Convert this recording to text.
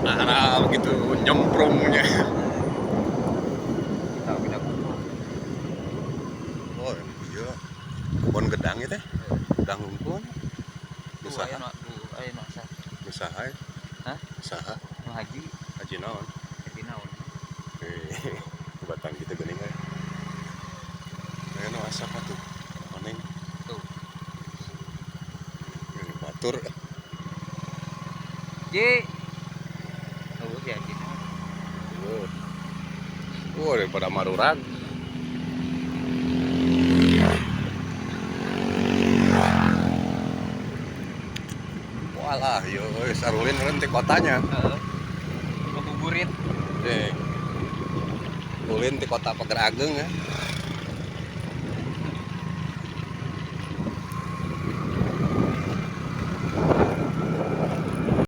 Arab gitu nyemprongnya. Kita pindah kumpul. Oh iya, kebun gedang itu, gedang unggul. Tuh Usaha. aya nu aya nu asa. Usaha. Hah? Usaha. Nu haji. Haji naon? Haji naon? Eh, batang gitu geuning we. Aya nu asap atuh. Koneng. Tuh. Ini batur. Ji. Oh, si haji. Oh. Oh, daripada maruran. Walah, yo sarulin urang ti kotanya. Heeh. Ngabuburit. Eh. Ulin ti kota Pager Ageng ya.